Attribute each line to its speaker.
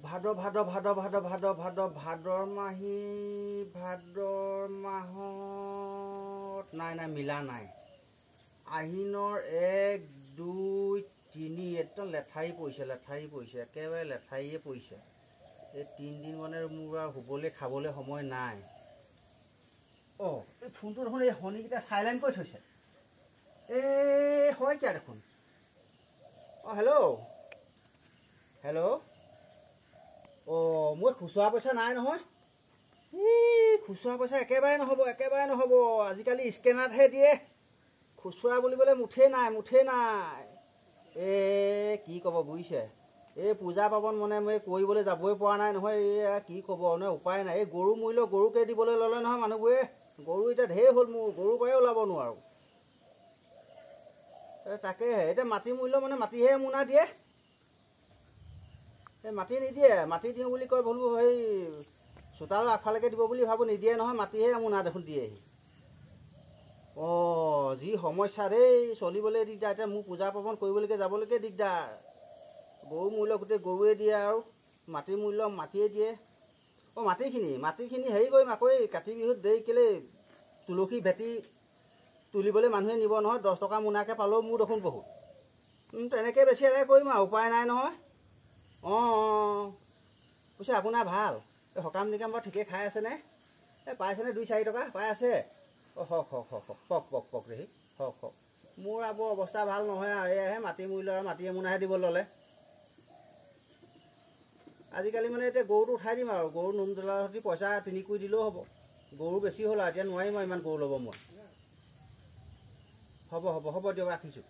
Speaker 1: ভাদ ভাদ ভাদ ভাদ ভাদ ভাদ ভাদৰ মাহী, ভাদৰ মাহত নাই নাই মিলা নাই। আহিনৰ 1 2 3 একদম লেঠাৰি পৰিছে, লেঠাৰি পৰিছে, একেবাৰে লেঠাৰিয়ে পৰিছে। এই 3 দিন মানে মোৰ আৰু শুবলৈ খাবলৈ সময় নাই। অঁ, এই ফোনটো দেখোন এই শনিকেইটা চাইলেণ্ট কৰি থৈছে। এই হয় কিয় দেখোন। অঁ, হেল্ল' হেল্ল'। অঁ, মোৰ খুচুৰা পইচা নাই নহয়। ই খুচুৰা পইচা একেবাৰে নহ'ব, একেবাৰে নহ'ব। আজিকালি স্কেনাৰতহে দিয়ে। খুচুৰা বুলিবলৈ মুঠেই নাই, মুঠেই নাই। এই কি ক'ব বুজিছে, এই পূজা পাৰ্বণ মানে মই কৰিবলৈ যাবই পৰা নাই নহয়। এইয়া কি ক'ব মানে উপায় নাই। এই গৰু মূল্য গৰুকে দিবলৈ ল'লে নহয় মানুহবোৰে। গৰু এতিয়া ঢেৰ হ'ল মোৰ, গৰুৰ পৰাই ওলাব নোৱাৰোঁ। এই তাকেহে, এতিয়া মাটি মূল্য মানে মাটিহে মোনা দিয়ে, এই মাটি নিদিয়ে। মাটি দিওঁ বুলি কয়, বোলো সেই চোতালৰ আগফালেকে দিব বুলি ভাবোঁ, নিদিয়ে নহয়, মাটিহে মোনা দেখোন দিয়েহি। অঁ, যি সমস্যা দেই, চলিবলৈ দিগদাৰ। এতিয়া মোৰ পূজা পাৰ্বণ কৰিবলৈকে যাবলৈকে দিগদাৰ। গৰু মূল্য গোটেই গৰুৱে দিয়ে আৰু মাটিৰ মূল্য মাটিয়ে দিয়ে। অঁ, মাটিখিনি হেৰি কৰিম আকৌ, এই কাতি বিহুত দেৰি কেলৈ তুলসী ভেটি তুলিবলৈ মানুহে নিব নহয়, 10 টকা মোনাকৈ পালেও মোৰ দেখোন বহুত। তেনেকৈ বেছি এদায় কৰিম আৰু উপায় নাই নহয়। অঁ অঁ, পিছে আপোনাৰ ভাল এই সকাম নিকাম বাৰু ঠিকেই খাই আছেনে? এই পাইছেনে 2 4 টকা পাই আছে? অঁ, হওক হওক হওক হওক, পক পক পক দেহি, হওক হওক। মোৰ আকৌ অৱস্থা ভাল নহয় আৰু, এয়াহে মাটি মূল্য আৰু মাটি এমোনাহে দিব ল'লে আজিকালি। মানে এতিয়া গৰুটো উঠাই দিম আৰু, গৰু নোম তোলাৰ সৈতে পইচা 3 কুৰি দিলেও হ'ব। গৰু বেছি হ'ল আৰু, এতিয়া নোৱাৰিম আৰু ইমান গৰু ল'ব মই। হ'ব হ'ব হ'ব দিয়ক, ৰাখিছোঁ।